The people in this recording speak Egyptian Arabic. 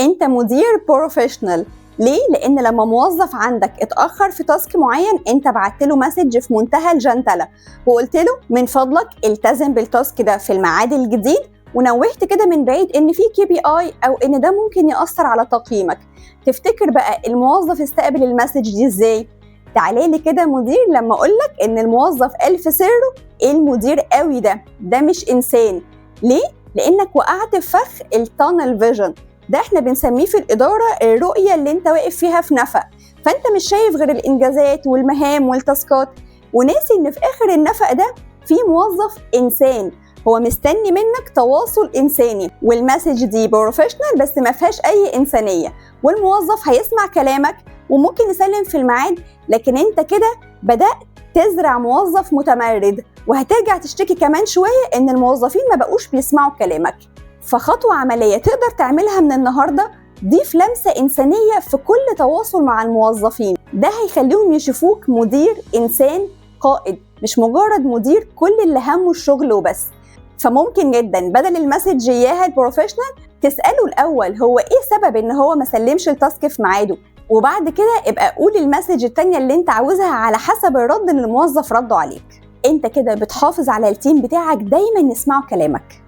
انت مدير professional. ليه؟ لان لما موظف عندك اتاخر في task معين، انت بعت له message في منتهى الجنتله وقلت له من فضلك التزم بال task ده في الميعاد الجديد، ونوهت كده من بعيد ان في KPI او ان ده ممكن ياثر على تقييمك. تفتكر بقى الموظف استقبل ال message دي ازاي؟ تعالى لي كده مدير لما اقول لك ان الموظف قال في سره: ايه المدير قوي ده؟ ده مش انسان. ليه؟ لانك وقعت في فخ ال tunnel vision. ده احنا بنسميه في الادارة الرؤية اللي انت واقف فيها في نفق، فانت مش شايف غير الانجازات والمهام وال task ات، وناسي ان في اخر النفق ده في موظف انسان هو مستني منك تواصل انساني. وال message دي professional بس ما فيهاش اي انسانيه، والموظف هيسمع كلامك وممكن يسلم في الميعاد، لكن انت كده بدات تزرع موظف متمرد، وهترجع تشتكي كمان شوية ان الموظفين ما بقوش بيسمعوا كلامك. فخطوه عملية تقدر تعملها من النهارده: ضيف لمسه انسانيه في كل تواصل مع الموظفين. ده هيخليهم يشوفوك مدير انسان قائد، مش مجرد مدير كل اللي همه الشغل وبس. فممكن جدا بدل ال message اياها ال professional، تساله الاول هو ايه سبب ان هو ما سلمش ال task في ميعاده، وبعد كده ابقى قول ال message التانية اللي انت عاوزها على حسب الرد اللي الموظف رده عليك. انت كده بتحافظ على ال team بتاعك دايما يسمعوا كلامك.